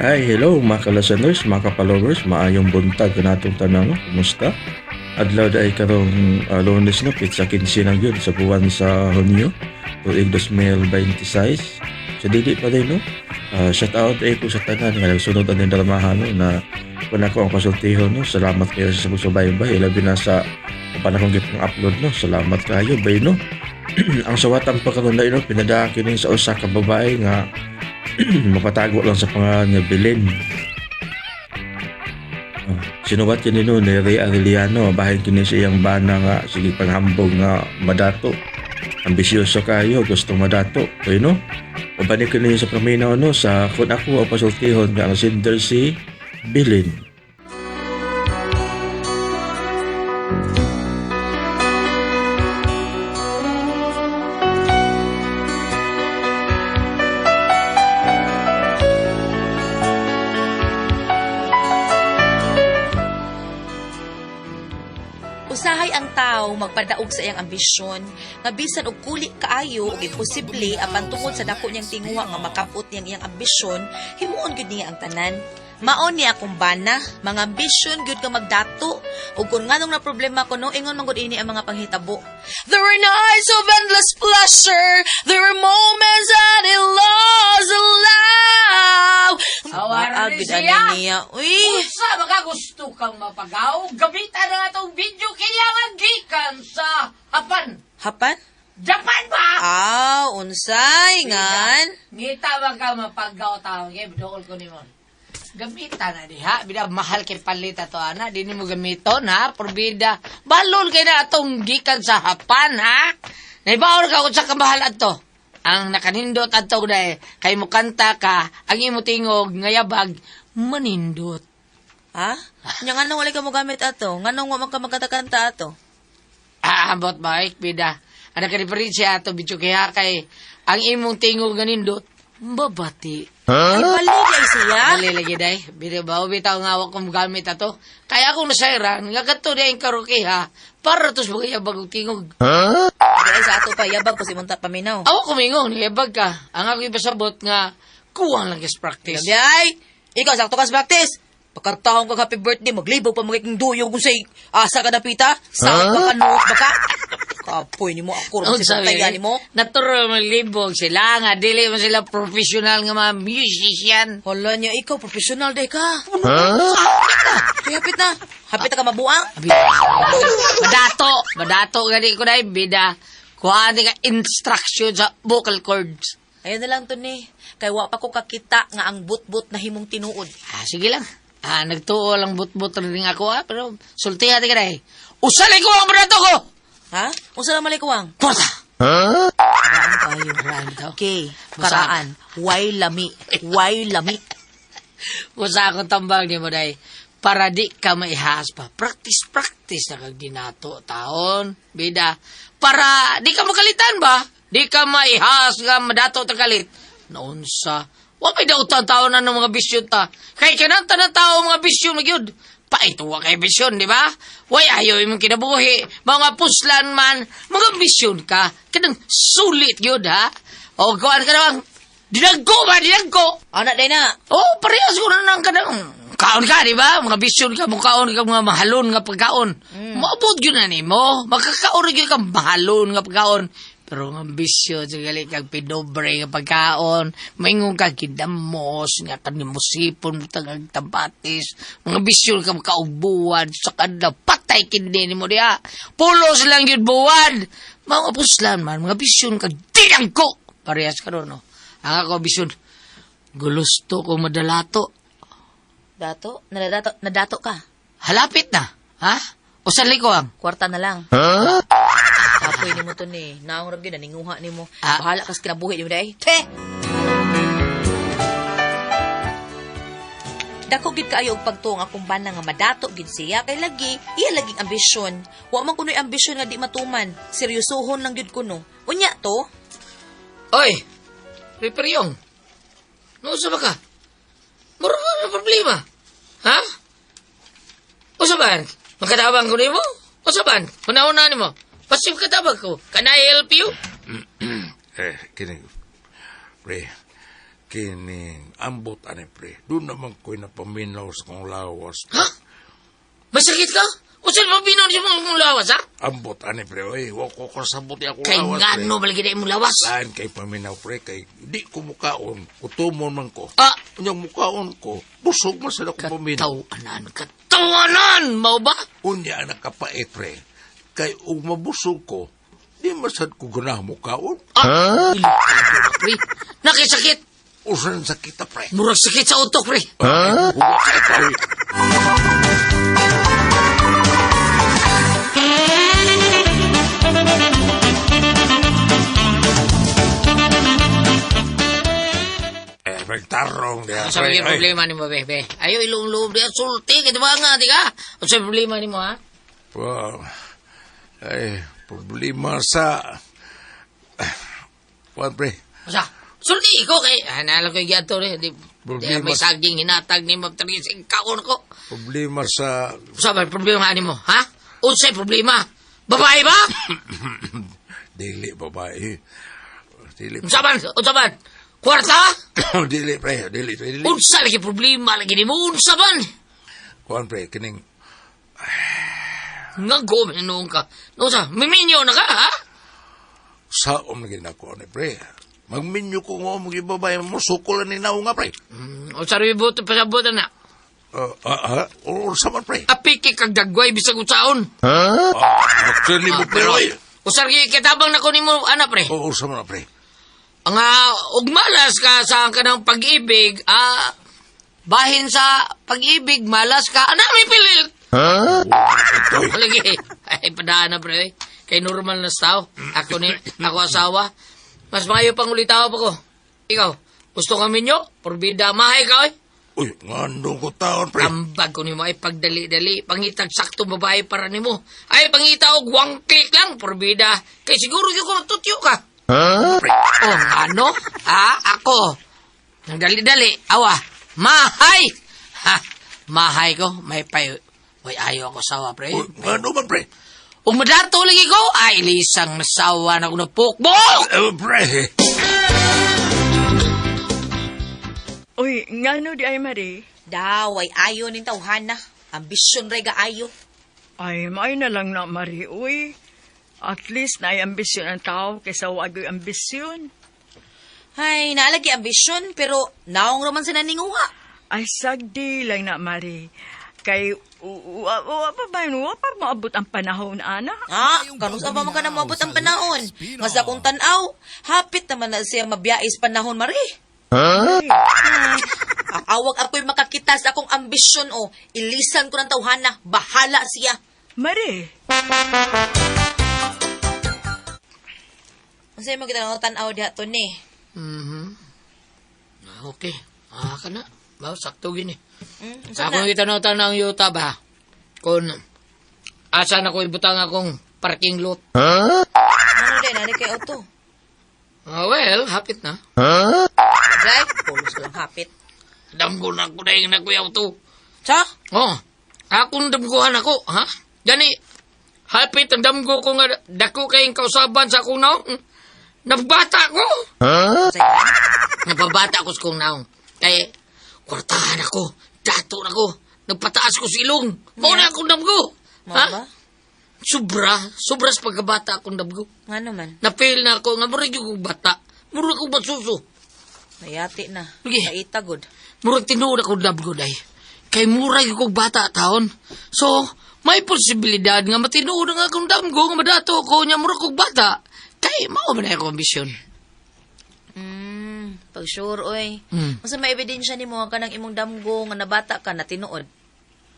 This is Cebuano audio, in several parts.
Hi, hello mga ka-listeners, mga ka-followers, maayong buntag kanatong tanan, no? Kumusta? Adlaw ay karong Lunes, no, pitsa 15 na gyud sa buwan sa Hunyo, tuig 2026. So dili pa din, no? Shout out ay ko sa tanan nga nagsunod ang dramahan, no, na kun ako ang konsultihon, no. Salamat kayo sa pagsubaybay, ilabi na sa panahon gipang upload, no. Salamat kayo bay, no. Ang suwatang pagkaroon, no, pinadaan kini sa usa ka babae nga mapatago lang sa pangalan nga Belen. Oh, sinuwat kini, no, ni Ray Arellano bahin kini sa iyang bana nga sige panghambog nga madato. Ambisyoso kayo, gusto madato. Okay, no? Uban kini sa paminaw, no, sa kung ako ang pasultihon nga ang sender si Belen. Usahay ang tao magpadaog sa iyang ambisyon nga bisan og kuli kaayo ug imposible, apan tungod sa dako niyang tinguha nga makapot niyang iyang ambisyon, himuon gyud niya ang tanan. Mao ni akong bana, mga ambisyon gyud ka magdato. Ug kung nganong na problema ko, no, ingon man gud ini ang mga panghitabo. There were nights of endless pleasure, there were moments that he lost love. Awaran Baag ni gyud siya. ani niya. Uy! Unsa makagusto kang mapagaw, gamitan na atong video kaya nga gikan sa Japan. Hapan? Japan ba? Ah, unsay ngan? Ngita ba ka mapagaw tao? Okay, dool ko nimo. Gamitan na diha. Bida mahal kay palit ato ana. Di nimo gamiton ha. Probida. Balon kay na atong gikan sa Japan ha. Naibaon ka kung sa kamahal ato. Ang nakanindot ato dahil kay mo kanta ka, ang imo tingog ngayabag, manindot. Ha? Nya nganong wala ka mo gamit ato? Nganong wa man ka magkanta-kanta ato? Ah, ambot Mike, bida. Ang nakadiferensya ato, bityo kaya kay ang imong tingog nga nindot, babati. Ay, bali ay siya. Dali lagi day. Bida ba, bitaw nga wa kong gamit ato. Kaya akong nasairan, nga kadto di ang karaoke ha, para tos mga yabag og tingog. Di ay sa ato pa yabag ko si Munta paminaw. Awa kumingon, yabag ka. Ang ako ipasabot nga, kuwang lang is practice. Grabe ay. Ikaw sakto ka sa practice. Pagkatahong kag happy birthday, maglibog pa magiging duyog kung say asa ka napita, sakit ka kanuot baka. Kapoy nimo ako ron sa Unsa tayan nimo. Natural maglibog sila nga, dili man sila professional nga mga musician. Hala niya, ikaw professional day ka. Kaya hapit na. Hapit na ka mabuang. Madato, madato gani ko dai bida. Kuha ni ka instruction sa vocal cords. Ayun na lang to ni. Kay wa pa ko kakita nga ang but-but na himong tinuod. Ah, sige lang. Ah, nagtuo lang but-but rin ako ah, pero sultihan ti ka dai. Usalay ko ang madato ko. Ha? Unsa na mali ko ang? Kwarta. Karaan kayo. Karaan to. Okay, karaan. Why lami? Why lami? Usa akong tambal ni mo dai. Para di ka maihas pa. Practice, practice na kag dinato taon. Bida. Para di ka makalitan ba? Di ka maihas nga madato ta kalit. Naunsa. Wa may dautan taon na ng mga bisyon ta. Kay kanang tanan tao mga bisyon magyud. Paito wa kay bisyon, di ba? Way ayaw imong kinabuhi. Mga puslan man, mga bisyon ka. Kanang sulit yun, ha? O kuan ka namang, dinagko ba, dinagko? Ana day na. Oh, parehas ko na nang kanang kaon ka, di ba? Mga bisyon ka, mukaon ka, mga mahalon nga pagkaon. Maabot yun na nimo. Makakaon rin yun ka mahalon nga pagkaon. Pero nga bisyo, sa gali kag pinobre nga pagkaon, maingon ka gidamos, nga kanimusipon, tagag tabatis, mga bisyo ka makaubuan, sa kadla, patay kindi nimo diha. Pulos lang yun buwan. Mga puslan man, mga bisyon ka, dinangko! Parehas ka ron, no? Ang ako bisyon, gusto ko madalato. Dato? Nadadato, nadato ka. Halapit na. Ha? Usan ko ang. Kwarta na lang. Kapoy nimo to ni. Naong ra gyud naninguha nimo. Ah. Bahala kas kinabuhi nimo day. Te. Dako gid kaayo og pagtuo ang akong bana nga madato gid siya kay lagi iya laging ambisyon. Wa man kunoy ambisyon nga di matuman. Seryosohon lang gyud kuno. Unya to, Oy! Riperyong. Nausa ba ka? Mura ka na problema. Ha? Usa ba? Magkatabang ko nimo? Usa ba? Una-una nimo. Pasip katabang ko. Can I help you? Eh, kini. Pre, Kining ambot ani pre. Doon naman ko'y napaminaw sa kong lawas. Ha? May sakit ka? Unsa pa binaw sa mong lawas, ha? Ambot ani pre, oy, wa ko kasabot akong Kay lawas pre. ngano baligi na imong lawas? Lain kay paminaw pre kay di ko mukaon, kutumon man ko. Ah! Unyang mukaon ko, busog man sa akong paminaw. Katawanan, katawanan! Mao ba? Unya ang nakapait pre. Kay ug mabusog ko, di masad ko ganahan mukaon. Ah! Huh? Pre, nakisakit. Usan sa kita pre. Murag sakit sa utok, pre. Huh? Ay, Eh, magtarong diha, Sa pre. may Ay, problema nimo, bebe. Ayo ilong-loob diha sulti kay ba nga di ka? Unsa problema nimo, ha? Ay, problema sa... Kuan, pre. Unsa? Sulti ko kay nala ko giadto re. Di, di Problema may saging hinatag nimo tagi kaon ko. Problema sa... Unsa ba problema nimo, ha? Unsay problema? Babae ba? Dili, babae. Dili, Unsa man? Unsa man? Kwarta? dili, pre. Dili, dili. Unsa lagi problema lagi nimo? Unsa man? Kuan, pre, kining... Nga gomen noon ka. Unsa? Miminyo na ka, ha? Saom na ginako ni pre. Magminyo ko nga mo babae mo sukol ni naong nga pre. Unsa rin buto pasabutan na? Unsa man pre? Apiki kag dagway bisag unsaon. Actually mo pre Pero, oy. Usar gyud kitabang nako nimo ana pre. Oo, unsa man pre? Ang ug malas ka sa kanang pag-ibig, bahin sa pag-ibig malas ka. Ana may pilit. Oy, Lagi. Ay padaan na pre. Kay normal na tao. Ako ni ako asawa. Mas maayo pang ulitaw pa ko. Ikaw, gusto ka minyo? Porbida mahay ka oy. Uy, ngano ko taon pre. Ambag ko nimo ay pagdali-dali. Pangitag sakto babae para nimo. Ay pangita og one click lang porbida. Kay siguro gyud ko tutyo ka. Pre. Oh, ano? Ah, ako. Nang dali-dali, awa. Mahay! Ha, mahay ko, may pay. Way, ayaw ako sawa, pre. Uy, ngano man pre? Ug madato lagi ko, ay, ilisang nasawa na ko na pukbok! Eh, pre. Uy, ngano di ay Marie? Daw ay ayo ning tawhana. Ambisyon ray gaayo. Ay, may na lang na Marie. Uy, at least na ay ambisyon ang tao kaysa wag ay ambisyon. Ay, naalagi ambisyon pero naong raman sa naninguha. Ay, sagdi lang na Marie. Kay, wa pa ba yun? Wa pa maabot ang panahon, ana? Ah, kanus pa man ka na moabot ang panahon. Nga sa akong tan-aw, hapit naman na siya mabiyais panahon, Mari. Ay, Ang awag ako'y makakita sa akong ambisyon o ilisan ko ng tawhana, bahala siya. Marie, Unsa mo kita nga tan-aw diha to ni? Mhm. Ah, okay. Ah, ka na. Ba, sakto gini. Unsa Ako na? kita na ang yuta ba? Kung asa na ko ibutang akong parking lot. Ano din, ani kay auto. Ah, well, hapit na. Drive, pulos lang hapit. Damgo na ko na yung nakuyaw to. Sa? Oh, akong damguhan ako, ha? Gani, hapit ang damgo ko nga dako kayong kausaban sa akong naong. Nagbata ko. Sa yan? Nababata ko sa kong naong. Kay, kwartahan ako, dato na ko, nagpataas ko sa ilong. Mao na akong damgo. Mao Ha? ba? Sobra, sobra sa pagkabata akong damgo. Nga naman. Na-fail na ako, nga murag yung kong bata. Murag kong basuso. Nayati na. Sige. Naitagod. Murag tinuod ako damgo day. Kay murag yung kong bata taon. So, may posibilidad nga matinuod ang akong damgo nga madato ko nya murag kong bata. Kay mao man na akong ambisyon. Pag sure oy. Mm. Unsa may ebidensya nimo nga kanang imong damgo nga nabata ka na tinuod?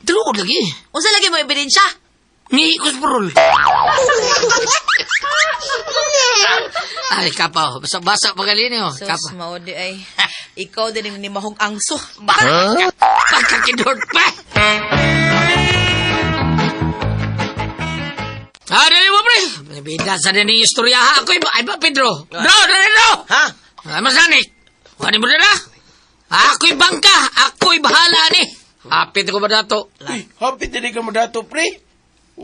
Tinuod lagi. Unsa lagi mo ebidensya? Ngihi ko sa parol. Ay, kapa. Basa-basa pa galini, oh. Sus, Kapa. mao di ay. Ikaw din ang nimahong angso. Pagkakidort pa! Ah, dali mo, pre! Bida sa din yung istorya, ha? Ako, iba, ay ba, Pedro? Bro, dali, bro! Ha? Ay, masanik! Wani mo na na? Ako'y bangka! Ako'y bahala ni! Hapit ko ba dato? Uy, hapit din ka mo dato, pre.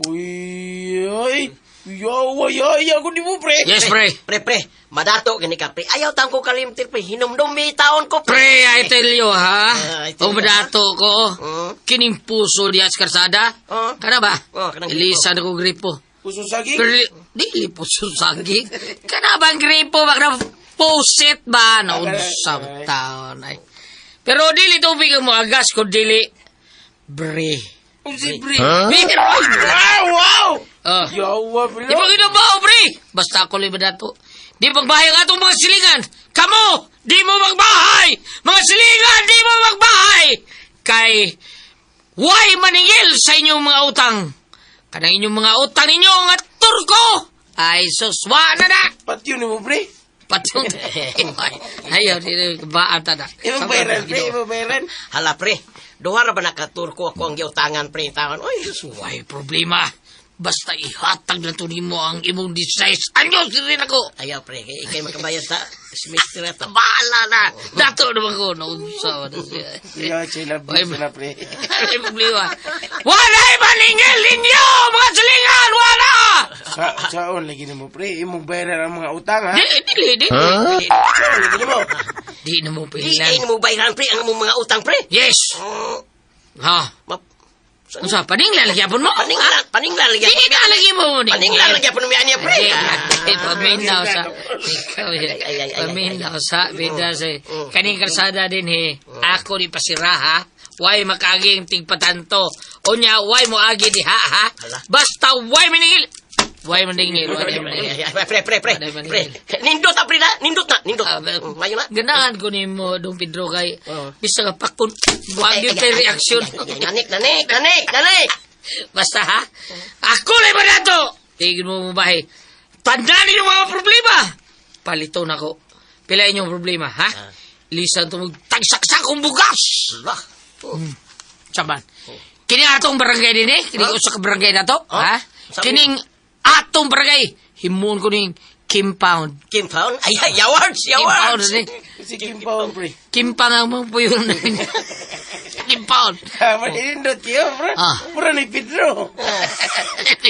Uy, uy. Yawa, yaya ko ni mo, pre. Yes, pre. Pre, pre, madato gani ka, pre. Ayaw tang ko kalimtir, pre. Hinumdumi taon ko, pre. Pre, I tell you, ha? Ah, I tell O you, madato ko. Mm. Kining puso diya sa karsada. Oh. Kana ba? Oh, kanang gripo. Ilisa na ko gripo. Puso saging. Pero dili puso saging. Kana ba ang gripo? Baka na pusit ba? Naunsa taon ay. Pero dili tubig ang mo agas kung dili bre. Si pre. Pero, Ah, wow! oh. Yawa, pre. Di ba ginabaw, pre? Basta ako lang dato. Di magbahay ang atong mga silingan. Kamo, di mo magbahay! Mga silingan, di mo magbahay! Kay, why maningil sa inyong mga utang? Kanang inyong mga utang ninyo nga turko! Ay, suswa na na! Patyo ni mo, pre. Patong. Ayaw, di ba ata na. Imong bayaran, pre. Imong bayaran. Hala, pre. Duha ra ba nakaturko ako ang giutangan, pre? Taon. Oy, sus. Why problema? Basta ihatag na to nimo ang imong 16 anyos rin ako. Ayaw, pre. Kay ikay makabayad sa semester na to. Bahala na. Dato naman ko. Naunsa na siya. Yawa, chila, Ay, sila, pre. Ay, problema. Wala'y maningil ninyo, mga silingan! Wala! Sa, saon lagi ni mo, pre. Imong bayaran ang mga utang, ha? Di, dili, di. Saon lagi ni mo. Di na mo Di ay pilan. mo bayaran, pre, ang imong mga utang, pre. Yes! Mm, Ha? Unsa, paningla lagi apon mo? Paningla, paningla lagi. Di na lagi mo. Paningla lagi apon mi aniya, pre. Ay, paminaw sa... Ikaw, Ay, ay, ay, ay, paminaw sa... Bida sa... Kaning kalsada din, he. Ako ni pasira, ha? Why makaaging tigpatanto? Unya, why mo agi diha, ha? Basta, why maningil? Why maningil? Why Ay, maningil? ay, ay, Pre, pre, pre. Wala man Pre. yun. Nindot na, pre, na. Nindot na, nindot. Ah, Mayo na. Ganahan ko ni mo, Dong Pedro, kay Oo. bisa ka pakun. Wag Ay, yun ay, kay ay, reaksyon. ay, ay, Nanik, nanik, nanik, nanik. Basta ha? Ako lang ba nato? Tigil mo mabahe. Tandaan yung mga problema. Palito na ko. Pila inyong problema, ha? Lisan tumug tagsaksak kong bugas. Lah. Saban. Kini atong barangay din eh. Kini usa ka barangay na to, ha? Sabi- Kining atong barangay. Himuon ko ning compound. Kim Pound? Ay, ay, yawards, Compound yawards. ni. Si Kim Paul, pre. Kimpang ang mga puyon na. Compound. Ah, manindot kayo, pre. Ah. Pura ni Pedro.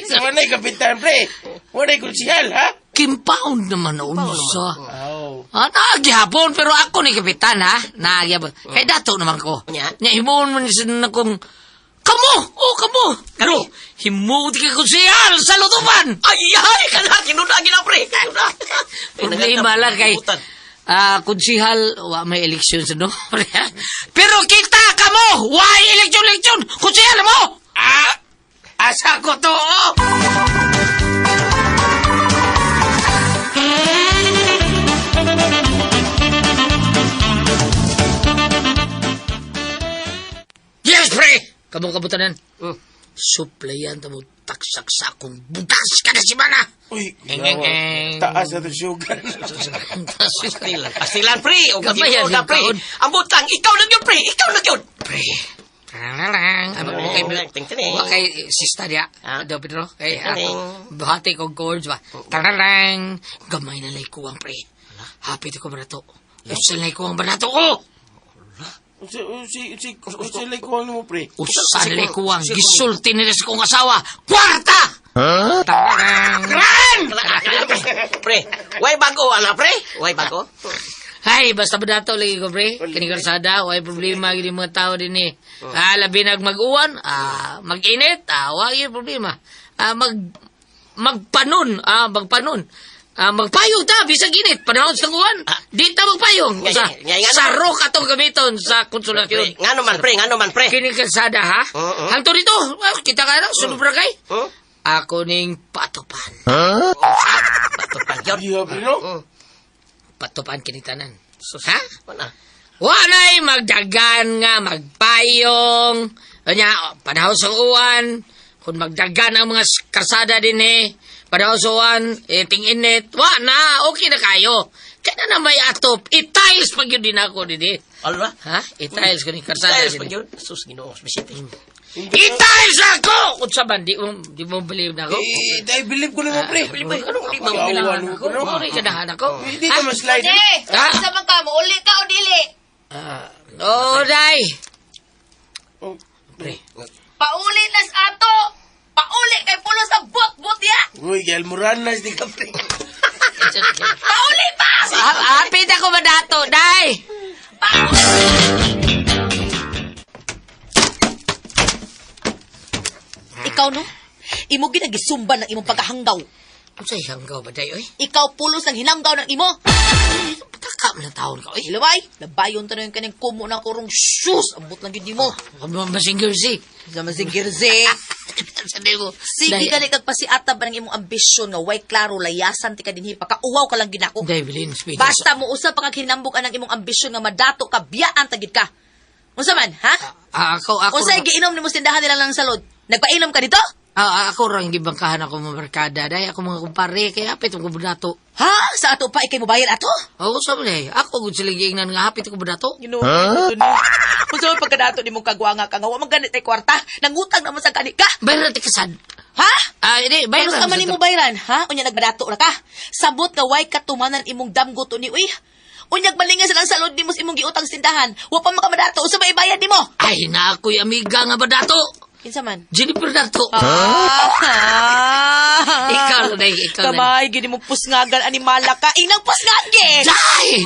Sa manay kapitan, pre. Wala konsihal, ha? Compound naman unsa. Oh. Ah, naagihapon, pero ako ni kapitan, ha? Naagihapon. Kay dato naman ko. Nya? Nya, himuon man sa na kong, Kamo! Oh, kamo! Pero, himuot ka konsehal sa lutupan! Ay, ay, kana, kinuda, gina, pre. Kinuda. Problema lang kay, konsehal, wa may eleksyon sa no. Pero kita kamo! Why eleksyon, eleksyon? Konsehal mo! Ah! Asa ko to, oh! Yes, pre! Kamo kabutanan. Suplayan ta mo taksak sa akong bugas kada simana. Uy, Eng, eng, yawa. eng. Taas na to sugar. Pastilan, pastilan, pre. O Gamay yan, kinuda, pre. kaon. Ang butang, ikaw na yun, pre. Ikaw na yun. Pre. Tarararang. Ay, okay, Ting, ting. Okay, sista diya. Ah. Do, Pedro. Kay, Ting, ting. ako, buhati kong chords ba. Tararang. Gamay na lay kuwang, pre. Hapit ko barato. Usal na kuwang barato ko. Si, si, si, si, likuang mo, pre. Usal na kuwang. Gisulti nila sa kong asawa. Kwarta! Tararang. Pre, way bago, ana, pre. Way bago. Hay, basta ba dato lagi ko, pre? Kini karsada, way problema gini mga tao din eh. Ah, labi nag mag-uwan, mag-init, way problema. Ah, magpanon, magpanon. Ah, magpayong ta bisag init panahon sa uwan. Di ta magpayong. Ngay- Sa ngay- nga sa rock atong gamiton sa konsolasyon. Pre, ngano man, pre, ngano man, pre. Kini kalsada ha? Oo. Hangtod dito, kita ka na sulod barangay. Huh? Ako ning patupan. Patupan yun. Iya, pre, no? Patupan kini tanan. Ha? Wala. Walay magdagan nga magpayong. Kanya, panahon sa uwan, kung magdagan ang mga karsada din eh, panahon sa uwan, eh, ting-init, wa na, okay na kayo. Kaya na may atop, i-tiles pag yun din ako din eh. Ala. Ha? I-tiles ko ni karsada Styles din pag eh. yun. Sus, Ginoo, bisite. I-tiles ako! Kung sa ban, di mo believe na ako. Eh, I believe ko naman, pre. Believe ba? Anong di ba? Yawa, Kailangan no, ako. bro. Sorry, ganahan ako. Hindi ka ma-slide. Eh, Ha? sa man ka mo, uli ka o dili? Ah, oh, day! Oh, Pre, Pauli na sa ato. Pauli kay pulo sa bot-bot ya. Uy, Uy, kay Almoranas di ka, pre. Pauli pa! Hapit ako madato, day! Ikaw no? Imo ginagisumban ng imong pagkahanggaw. Unsay hanggaw ba, day, oy? Ikaw pulos ang hinanggaw ng imo. Pataka man ang taon ka, oy. Ilaway, labayon ta na yung kaning kumo na kurong shoes. Ambot lang yun mo. Masingger si. Sa masigirze. Sabi mo. Sige gani kag pasiatab ang imong ambisyon nga way klaro layasan ti ka dinhi pakauwaw ka lang ginako. Day, bilin, speaker. Basta mo usab pa kag hinambok anang imong ambisyon nga madato ka biyaan ta gid ka. Unsa man, ha? Ah, ako Unsay giinom nimo tindahan nila lang salod? Nagpainom ka dito? Ako rang gibangkahan ako mga barkada, day. Ako mga kumpare, kaya hapit ako budato. Ha? Sa ato pa ikay mobayad ato? Oo, sabi day. Ako gud sila giingnan nga hapit ako budato. Ginoo. Huh? Unsa man pagkadato nimo kagwanga ka nga wa man ganit ay kwarta, nangutang naman sa kani ka. Bayran ti kasad. Ha? Ah, hindi, bayran. Ano sa man nimo bayran, ha? Unya nagbadato ra ka. Sabot nga way katumanan imong damgo to ni uy. Unyag malingan sa lang salod nimo sa imong giutang sindahan. Wa pa makamadatu unsa may ibayad nimo? Ay, na ako'y amiga nga badato. Kinsa man? Jennifer Dato. Ah. Ikaw na, day, ikaw na. Kamay, gini mo pusngagan animala ka. Inang pusngagi! Day!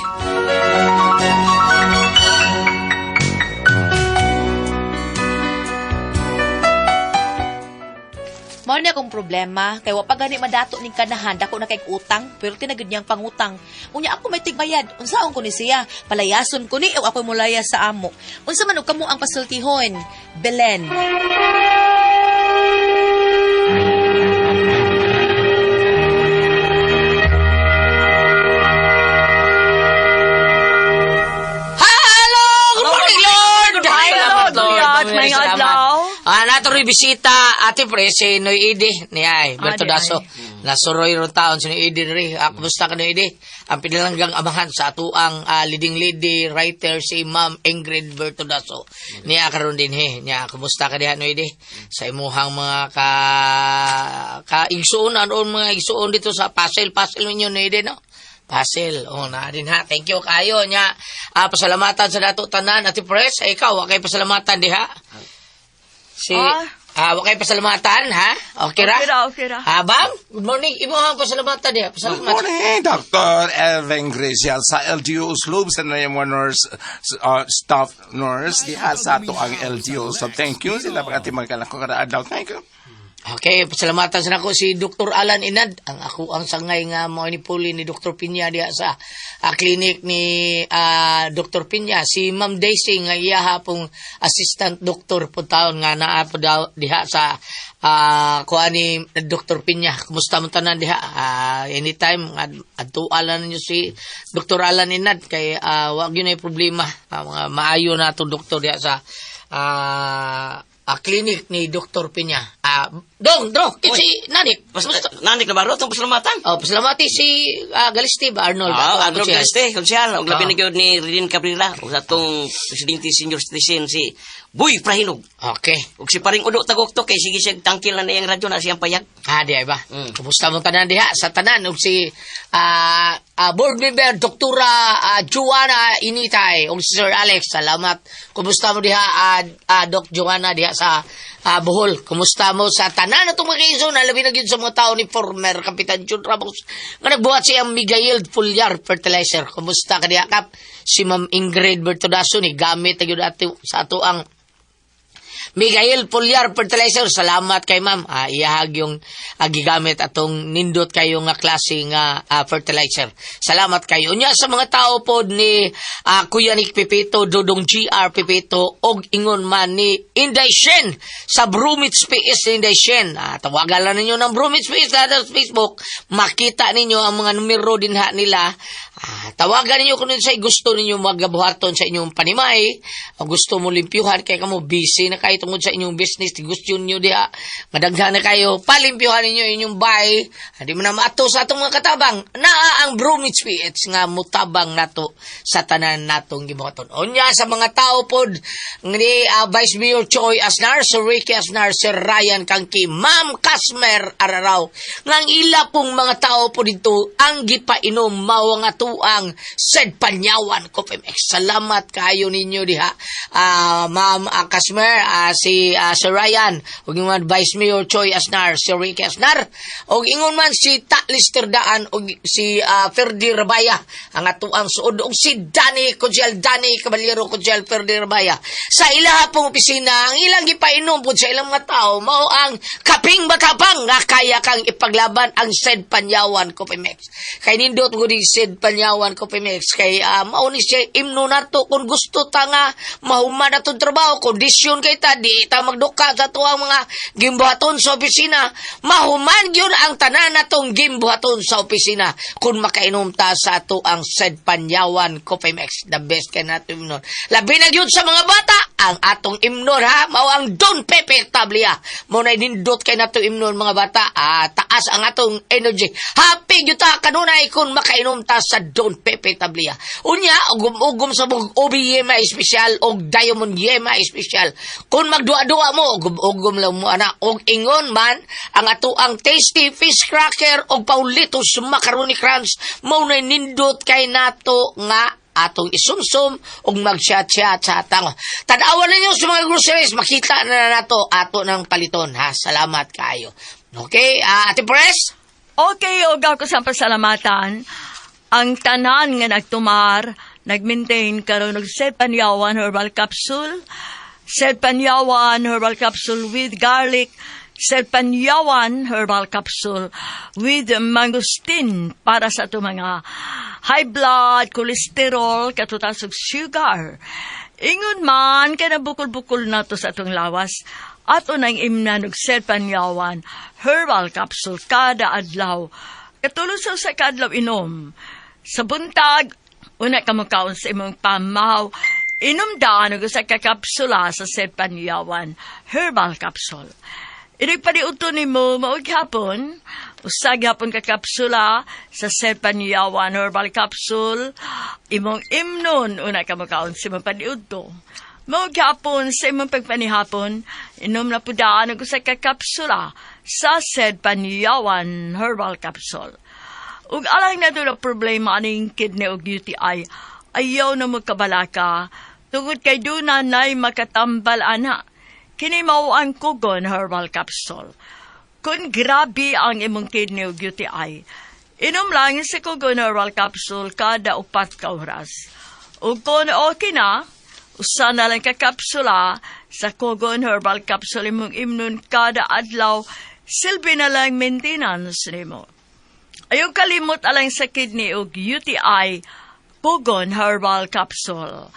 Mao ni akong problema kay wa pa gani madato ning kanahan dako na kay utang pero tinagud niyang pangutang. Unya ako may tigbayad. Unsaon ko ni siya? Palayason ko ni o ako mulaya sa amo. Unsa man og kamo ang pasultihon? Belen. Hello! Good morning, Lord! Good morning, Salamat, Lord. Lord. May Salamat. adlaw. Nato rin bisita, Ate Pre, si Noy Ide, ni ay, Berto Ah, di ay. Daso. Nasuroy ron taon si Noy Ide rin. Kumusta ka, Noy Ide? Ang pinalanggang amahan sa atuang leading lady writer si Ma'am Ingrid Berto Daso. Niya karon din he. Niya, kumusta ka diha, Noy Ide? Sa imuhang mga ka kaigsuon, ano mga igsuon dito sa Pasel, Pasel ninyo, Noy Ide, no? Pasel. Oh, na din ha. Thank you kayo nya. Pasalamatan sa dato tanan Ate Pres. Ay, ikaw, wa kay pasalamatan diha. Si wa kay pasalamatan ha? Okay ra? Okay ra, okay ra. Bam, good morning. Imo ang pasalamatan diha. Good Pasalamat. morning, Dr. Elvin Gracial sa LGU Slope sa na yung nurse, staff nurse diha sa ato ang LGU. So thank you sila mga timang ko kada adlaw. Thank you. Okay, pasalamatan sa nako si Dr. Alan Inad, ang ako ang sangay nga mao ni puli ni Dr. Pinya diha sa clinic ni Dr. Pinya, si Ma'am Daisy nga iya pong assistant doctor po taon nga naa po daw diha sa kuha ni Dr. Pinya. Kumusta mo tanan diha? Anytime adtuan lang ninyo si Dr. Alan Inad kay wa gyud nay problema. Mga maayo na atong doktor diha sa clinic ni Dr. Pinya. Dong, dong, si Nanik. Kumusta? Nanik na ba ro itong pasalamatan? Oh, pasalamati si Galisti ba, Arnold? Ah, Ako, Arnold siya. Galiste, konsyal. Ang labi Ah. na gyud ni Ridin Cabrera, ug sa atong presidente senior citizen si Boy Prahinog. Okay. Ug si paring Udo Tagokto kay sige siya tangkil na niyang radyo na siyang payag. Ah, di ay ba? Kumusta mo tanan diha sa tanan ug si board member Doktora Joanna Initay ug si Sir Alex. Salamat. Kumusta mo diha Doc Joanna diha sa Bohol? Kumusta mo sa tanan atong mga kaison labi na gyud sa mga tao ni former Kapitan Jun Ramos nga nagbuhat siya ang Mega Yield Foliar Fertilizer. Kumusta ka diha kap? Si Ma'am Ingrid Bertodaso ni gamit na gyud ato sa ato ang Miguel Pulyar Fertilizer, salamat kay ma'am. Iyahag yung gigamit atong nindot kayo nga klase nga fertilizer. Salamat kayo. Unya sa mga tao pod ni Kuya Nick Pepito, Dodong GR Pepito, og ingon man ni Inday Shen sa Brumits PS ni Inday Shen. Tawagan lang ninyo ng Brumits PS sa Facebook. Makita ninyo ang mga numero dinha nila. Tawagan ninyo kung sa gusto ninyo magabuhaton sa inyong panimay, o gusto mo limpyuhan kay kamo busy na kayo tungod sa inyong business, gusto niyo diha, madaghan na kayo, palimpyuhan ninyo inyong bahay, hindi mo na maato sa atong mga katabang. Naa ang Brumits PH nga mutabang nato sa tanan natong gibuhaton. Unya sa mga tao pod ni Vice Mayor Choi Asnar, Sir Ricky Asnar, Sir Ryan Kangki, Ma'am Kasmer Araraw, ngang ila pong mga tao po dito ang gipainom mao nga tuang said Panyawan Coffee Mix. Salamat kayo ninyo diha. Ma'am Kasmer, si Sir Ryan ug ingon Vice Mayor Choi Asnar, si Ricky Asnar, ug ingon man si Ta Lister Daan ug si Ferdi Rabaya ang atuang suod ug si Danny Cogel, Danny Caballero Cogel, Ferdi Rabaya sa ilaha pong opisina. Ang ilang gipainom pud sa ilang mga tao mao ang kaping matapang nga kaya kang ipaglaban, ang Sed Panyawan Coffee Mix. Kay nindot ko di Sed Panyawan Coffee Mix kay mao ni siya imno nato kung gusto ta nga mahuman atong trabaho, kondisyon kay ta, di ta magduka sa tuang mga gimbuhaton sa opisina. Mahuman gyud ang tanan natong gimbuhaton sa opisina kung makainom ta sa ato ang Sed Panyawan Coffee Mix. The best kay nato imnon. Labi na gyud sa mga bata ang atong imnon ha, mao ang Don Pepe Tablia. Mo na nindot kay nato imnon, mga bata. Taas ang atong energy. Happy gyud ta kanunay kung makainom ta sa Don Pepe Tablia. Unya, ugom-ugom sa mong Ubi Yema Espesyal og Diamond Yema Espesyal. Kung magduwa-duwa mo, ugom-ugom lang mo ana. Og ingon man ang ato ang Tasty Fish Cracker og Paulitos Macaroni Crunch, mao na nindot kay nato nga atong isumsum ug magchat-chat sa tango. Tan-awan ninyo sa mga groceries, makita na nato ato ng paliton ha. Salamat kaayo. Okay, Ate Pres? Okay, og ako sa pasalamatan ang tanan nga nagtumar, nag-maintain karon og Panyawan Herbal Capsule, Panyawan Herbal Capsule with garlic, Panyawan Herbal Capsule with mangosteen para sa ato mga high blood, cholesterol, katutas ug sugar. Ingon man, kay nabukol-bukol na to sa atong lawas, ato nang imnan og Panyawan Herbal Capsule kada adlaw. Katulong sa usa ka adlaw inom. Sa buntag, una ka mokaon sa imong pamahaw, inom daan og usa ka kapsula sa Panyawan Herbal Capsule. Inig paniudto nimo mao hapon, usa gihapon ka kapsula sa Panyawan Herbal Capsule, imong imnon una ka mokaon sa imong paniudto. Mao gihapon sa imong pagpanihapon, inom na pudaan og usa ka kapsula sa Panyawan Herbal Capsule. Ug alang na doon ang problema aning kidney ug UTI, ayaw na magkabalaka, tungod kay duna na'y makatambal ana. Kini mao ang Kugon Herbal Capsule. Kung grabe ang imong kidney ug UTI, inom lang si Kugon Herbal Capsule kada 4 ka oras. Ug kung okay na, usa na lang ka kapsula sa Kugon Herbal Capsule imong imnon kada adlaw, silbi na lang maintenance nimo. Ayaw kalimot alang sa kidney ug UTI, Kugon Herbal Capsule.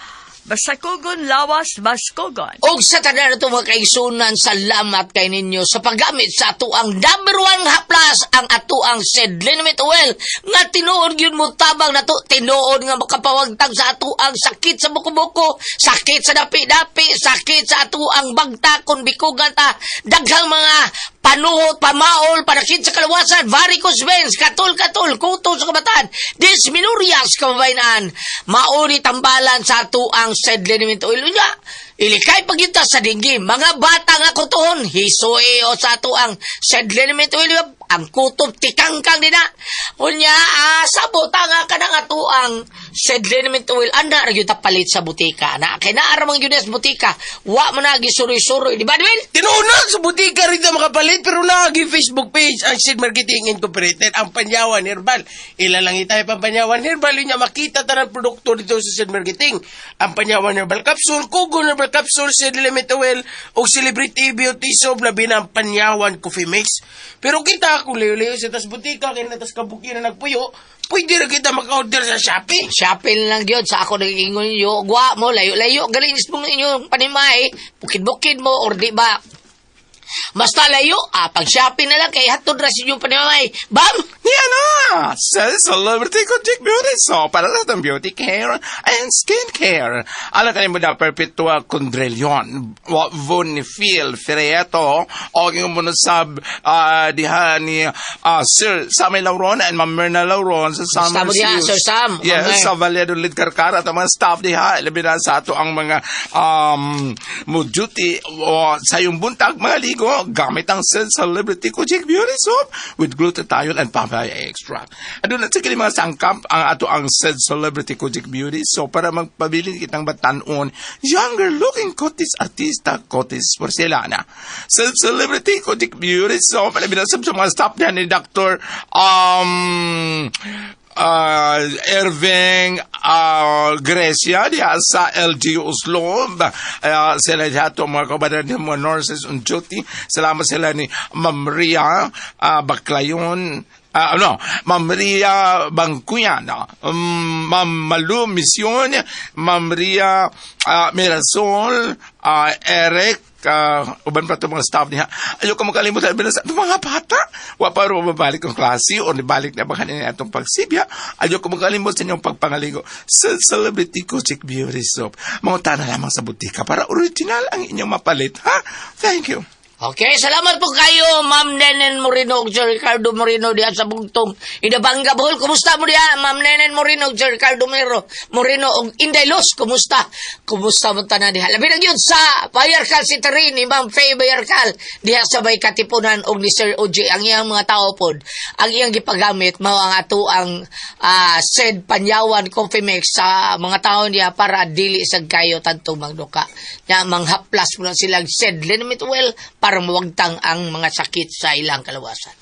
Basta kugon lawas, bas kugon. Og sa tanan nato mga kaigsunan, salamat kay ninyo sa paggamit sa ato ang number one haplas, ang ato ang Sed Liniment Oil, nga tinuod gyud mo tabang nato, tinuod nga makapawagtag sa ato ang sakit sa buko-buko, sakit sa dapi-dapi, sakit sa ato ang bagta kung bikugan ta, daghang mga panuhot, pamaol, panakit sa kalawasan, varicose veins, katol-katol, kuto sa kabataan, dysmenorrhea sa kababayan. Mauni tambalan sa ato ang Sed Liniment Oil. Unya, ilikay pagyuta sa dinggi. Mga bata nga kutohon, hisoi o sa ato ang Sed Liniment Oil, ang kutob tikangkang dina. Unya, sabota nga kanang ato ang Sed Liniment Oil, anda ra gyud ta palit sa butika. Na, kay naa ra man gyud sa butika. Wa man na gisuroy-suroy, di ba, Dwayne? Tinuod na, sa butika rin na makapalit, pero naagi Facebook page ang Seed Marketing Incorporated, ang Panyawan Herbal. Ila lang itay pang Panyawan Herbal, yun niya makita tanan produkto dito sa Seed Marketing. Ang Panyawan Herbal Capsule, Kugon Herbal Capsule, Seed Limit Oil, o Celebrity Beauty Soap, labi na ang Panyawan Coffee Mix. Pero kita, kung layo-layo sa tas butika, kaya na tas kabuki na nagpuyo, pwede na kita maka-order sa Shopee. Shopee lang gyud sa ako nagiging ninyo. Gwa mo, layo-layo. Galing mismo inyong panimay. Bukid-bukid mo, or di ba? Basta layo, pag Shopee na lang, kay hatod ra sa inyong panimay. Bam! Yan na! Sa Celebrity Kojik Beauty Soap para lahat ng beauty care and skin care. Alam ka mo na Perpetua Condrelion, Bonifil, Ferreto, o yung muna sab diha ni Sir Sammy Lauron and Ma'am Myrna Lauron sa Basta Summer mo diha, Seals. Sir Sam. Yes, Okay. sa Valladolid Karkara at ang mga staff diha. Labi na sa ato ang mga mo duty o sa iyong buntag mga ligo gamit ang Celebrity Kojik Beauty Soap with glutathione and pamela. karaya extract. Aduna sa kini mga sangkap ang ato ang said Celebrity Kojic Beauty. So para magpabilin kitang batanon, younger looking Kotis artista Kotis Porcelana. Said Celebrity Kojic Beauty. So para binasab sa mga staff niya ni Dr. Irving Grecia diha sa LG Oslo. Sila diha to mga kabadan ni mga nurses on duty. Salamat sila ni Ma'am Ria Baclayon, no, Ma'am Ria Bangkuyan, Ma'am Malu Mission, Ma'am Ria Mirasol, Eric, uban pa ito mga staff niya. Ayaw ko makalimutan, bilang sa mga bata, wa pa ro mabalik ang klase o nibalik na ba kanina atong pagsibya. Ayaw ko makalimot sa inyong pagpangaligo sa Celebrity Kojic Beauty Soap. Mga na lamang sa butika para original ang inyong mapalit, ha? Thank you. Okay, salamat po kayo, Ma'am Nenen Moreno ug Sir Ricardo Moreno diha sa Bugtong. Inabangga Bohol, kumusta mo diha, Ma'am Nenen Moreno ug Sir Ricardo Moreno, Moreno ug Inday Luz, kumusta? Kumusta mo tanan diha? Labi na gyud sa Bayarkal si Tarin ni Ma'am Faye Bayarkal diha sa Bay Katipunan ug ni Sir OJ ang iyang mga tao pod. Ang iyang gipagamit mao ang ato ang said Panyawan Coffee Mix sa mga tao niya para dili sad kayo tanto magduka. Nya manghaplas mo lang silang said liniment well para mawagtang ang mga sakit sa ilang kalawasan.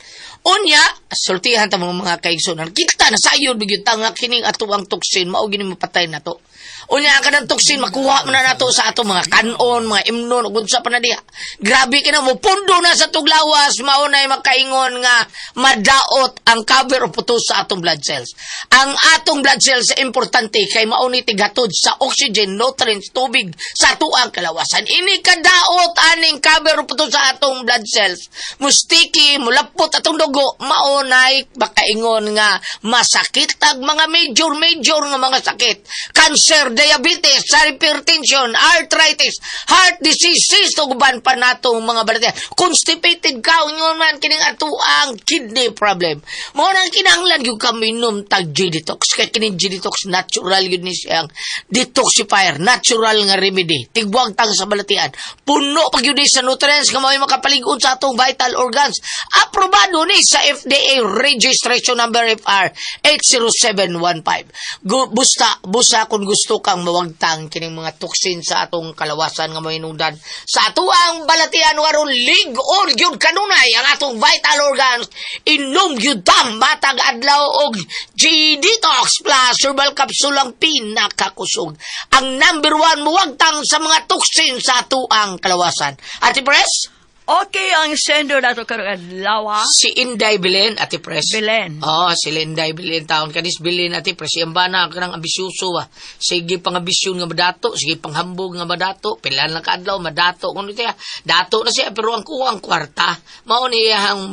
Unya, sultihan ta mga kaigsunan. Kita na sayon bigyan ta nga kining ato ang toxin mao gini mapatay na to. Unya ang kanang toxin makuha man na nato sa ato mga kanon, mga imnon ug unsa pa na diha. Grabe kina mo pundo na sa tuglawas mao nay makaingon nga madaot ang cover o putos sa atong blood cells. Ang atong blood cells importante kay mao ni tighatod sa oxygen, nutrients, tubig sa atuang kalawasan. Ini kadaot aning cover o putos sa atong blood cells. Mustiki, mulapot atong dugo, mao nay makaingon nga masakit ag mga major major nga mga sakit. Cancer, diabetes, hypertension, arthritis, heart diseases, uban pa natong mga balatian. Constipated ka, ingon man kining atuang kidney problem. Mao nang kinahanglan gyud ka minom tag G-Detox. Kay kining G-Detox natural gyud ni siyang detoxifier, natural nga remedy. Tigbuwag tang sa balatian. Puno pa gyud ni sa nutrients nga mao'y makapalig-on sa atong vital organs. Aprobado ni sa FDA registration number FR 80715. Busta, busa kung gusto kang mawagtang kining mga toxin sa atong kalawasan nga mahinungdan sa atuang balatian waron lig-on gyud kanunay ang atong vital organs, inom gyud ta matag adlaw og G-Detox Plus Herbal Capsule, ang pinakakusog, ang number one muwagtang sa mga toxin sa atuang kalawasan. Ate Pres. Okay, ang sender nato karong adlaw. Si Inday Belen, Ate Pres. Belen. Oo, si Inday Belen taon kanis Belen, Ate Pres. Iyang bana kanang ambisyoso ba. Sige pang ambisyon nga madato, sige panghambog nga madato, pila lang kaadlaw madato kuno siya. Dato na siya pero ang kuha ang kwarta. Mao ni iyang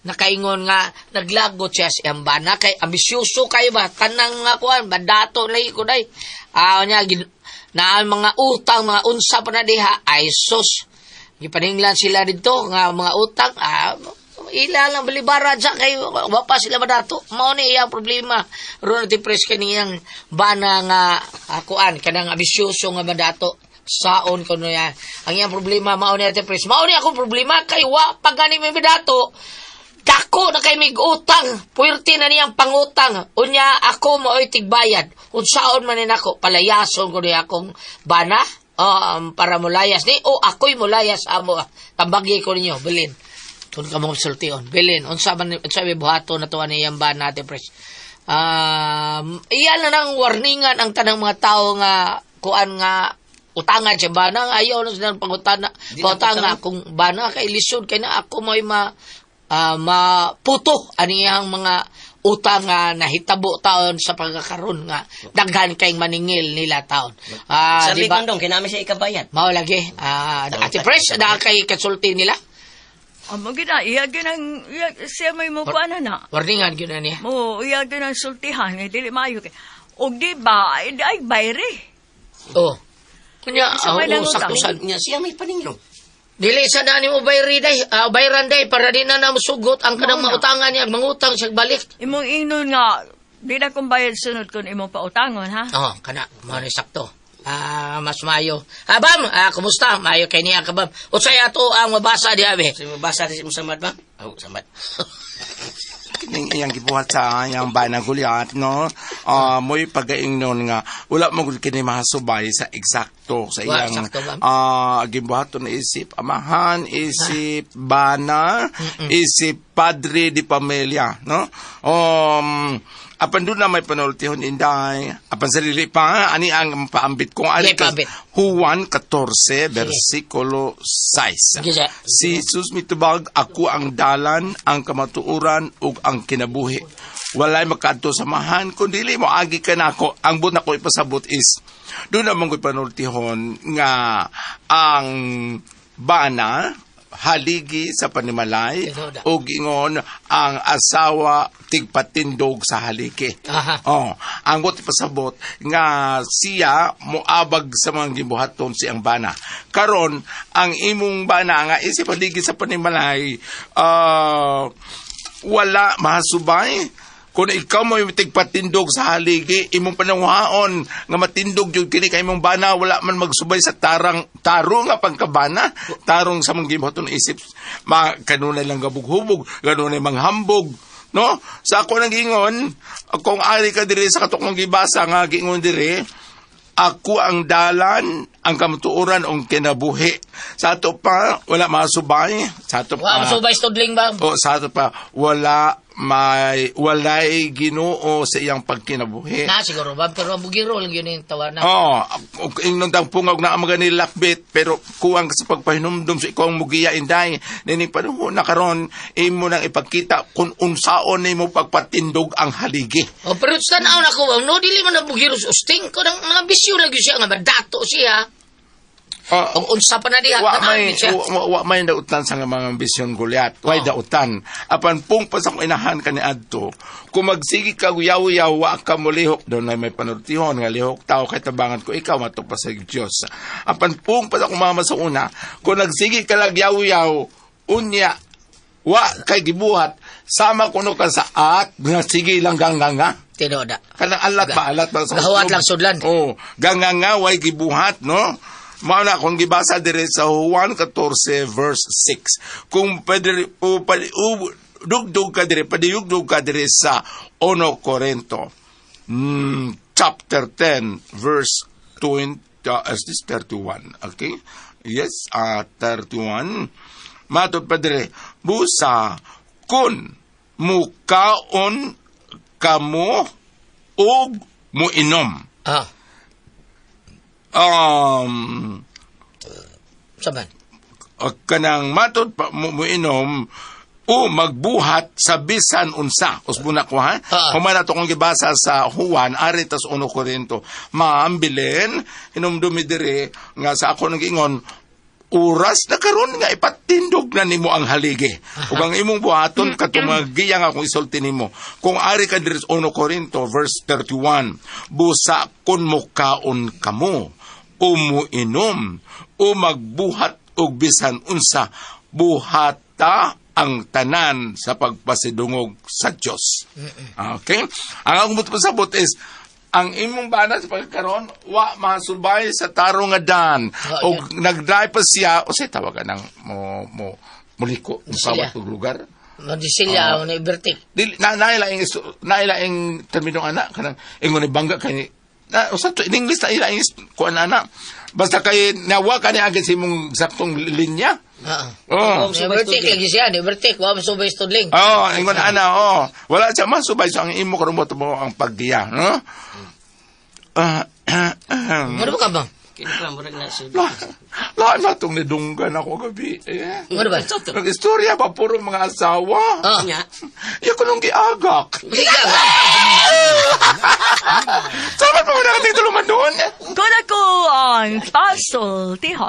nakaingon nga naglagot siya sa iyang bana kay ambisyoso kayo ba tanang nga kuan madato na ko day. Ah, nya na ang mga utang mga unsa pa na diha ay sus. Gipaninglan sila dito nga mga utang, ila lang balibaran sa kay wa pa sila madato. Mao ni iyang problema ron ti pres kaniyang bana nga kuan kanang ambisyoso nga madato saon kuno yan. Ang iyang problema mao ni Ate Pres. Mao ni akong problema kay wa pa gani may madato. Dako na kay mig utang, puwerte na niyang pangutang. Unya ako maoy tigbayad. Unsaon man ni nako palayason ko ni akong bana para mulayas ni o ako'y mulayas amo tambagi ko ninyo Bilin. Tun ka mong sultion. Bilin, unsa man unsa may buhaton na to ani iyang bana Ate Pres. Iyan na nang warningan ang tanang mga tao nga kuan nga utangan siya bana ayaw na silang pangutana pangutanga kung bana kay lisod kay na ako mo'y ma maputo ani iyang mga utang nga nahitabo taon sa pagkakaroon nga daghan kay maningil nila taon. Sa Di ba? likon dong, kinami siya ikabayad. Mao lagi. Ate Pres, na kay konsulti nila. Amo gid na, iya ginang iya, siya may mo kuan na. Warningan gyud na niya. Mo iya ginang sultihan nga dili maayo kay. Og di ba ay, ay bayre. Oh. Kunya, Sa may oh, nangutang. sakto sad. Nya siya may paninglo. Dili sa na nimo bayri day, bayran day para di na na musugot ang kanang Mao na. mautangan niya, mangutang siya balik. Imong ingnon nga di na kong bayad sunod kun imong pautangon ha. Oh, kana mao ni sakto. Mas maayo. Bam, kumusta? Maayo kay niya ka bam. Unsay ato ang mabasa diha be? Sa mabasa si mo samad ba? Oh, samad. Ning iyang gibuhat sa iyang bana Goliath, no? Mo'y pagaingnon nga wala mo gud kini mahasubay sa eksakto sa Wa, iyang sakto ba? Gibuhaton isip amahan, isip bana, isip padre di pamilya, no? Apan doon na may panultihon inday, apan sarili pa, ani ang paambit kung ari Sige, paambit. Juan 14, versikulo 6. Sige, sir. Si Jesus mitubag, "Ako ang dalan, ang kamatuoran, ug ang kinabuhi. Walay makaadto sa Amahan kun dili mo agi kanako." Ang but nako ipasabot is, doon naman ko'y panultihon nga ang bana haligi sa panimalay Tinoda. ug ingon ang asawa tigpatindog sa haligi. Oh, ang buot ipasabot nga siya moabag sa mga gibuhaton siyang bana. Karon ang imong bana nga isip haligi sa panimalay, wala mahasubay. Kung ikaw mo yung tigpatindog sa haligi, imong panawhaon nga matindog yung kini kay imong bana, wala man magsubay sa tarang tarong nga pagkabana, tarong sa mga gibuhaton isip ma kanunay lang gabughubog, kanunay manghambog, no? Sa ako nang gingon, kung ari ka diri sa katok mong gibasa nga giingon diri, "Ako ang dalan, ang kamatuoran ug kinabuhi." Sa ato pa, wala masubay. Sa ato Wa pa, masubay studling ba? O sa ato pa, wala may walay Ginoo sa iyang pagkinabuhi. Na siguro ba, pero ang bugiro lang yun yung tawa na. Oh, ingnon tang pungag na ang mga nilakbit, pero kuwang sa pagpahinumdum sa ikaw ang mugiya inday nini panahon na karon, imo nang ipagkita kung unsaon nimo pagpatindog ang haligi. O pero sa tanaw na ko, no, dili man na bugiro sa usting ko nang mga bisyo lagi siya nga madato siya. Kung unsa pa na diha, Wa tanaw may gyud siya. wa may dautan sa mga ambisyon Goliath. Way dautan. Apan pung pa sa kong inahan kani adto. Kung magsige ka yaw-yaw, wa ka molihok, doon ay may panultihon nga lihok tao kay tabangan ko ikaw matok pa sa Dios. Apan pung pa sa akong mama sa una, kung nagsige ka lag yaw-yaw, unya wa kay gibuhat, sama kuno ka sa at nga sige lang ganganga. Tinoda. Kanang alat ba, alat ba sa Gahuwat uslob? lang sudlan. Oh, ganganga way gibuhat, no? Mao na kung gibasa dire sa Juan 14 verse 6. Kung pwede o, pa, o, dugdug ka dire, padiyugdug ka dire sa 1 Corinto chapter 10 verse 20, is this 31? Okay? Yes, 31. Matod pa dire, "Busa kun mukaon kamo og muinom." Saban. Kanang matod pa muinom o magbuhat sa bisan unsa. Usbuna ko ha. Human ato kong gibasa sa Juan ari tas 1 Corinto. Maambilin hinumdumi diri nga sa ako nang ingon, oras na karon nga ipatindog na nimo ang haligi. Ug ang imong buhaton katong mga giya nga akong isulti nimo. Kung ari ka diri sa 1 Corinto verse 31, "Busa kun mukaon kamo o muinom o magbuhat og bisan unsa, buhata ang tanan sa pagpasidungog sa Dios." Okay? Ang akong pasabot is ang imong bana sa pagkaron wa masubay sa tarong nga dan Oh, og nagdrive pa siya o say tawagan ng mo mo muliko Siya. kawat og lugar. Madisilia, ni Bertik. Dili na nailaing termino ana kanang ingon ni bangga kay na usa to in English, nailaing kuan ana, basta kay nawa kani agad sa imong saktong linya. Oh. Ni Bertik lagi siya, ni Bertik, wa masubay studling. Oh, ingon ana, oh. Wala siya masubay sa ang imo karon mo ang paggiya, no? Ano ba ka ba? Kini pa murag na sud. La na tong nidunggan ako gabi. Eh. Ano ba? Nag-istorya pa puro mga asawa. Nya. Iya ko nung giagak. Sige ka. Salamat pa ko nakating tuluman doon. Kuna ko ang pasultihan.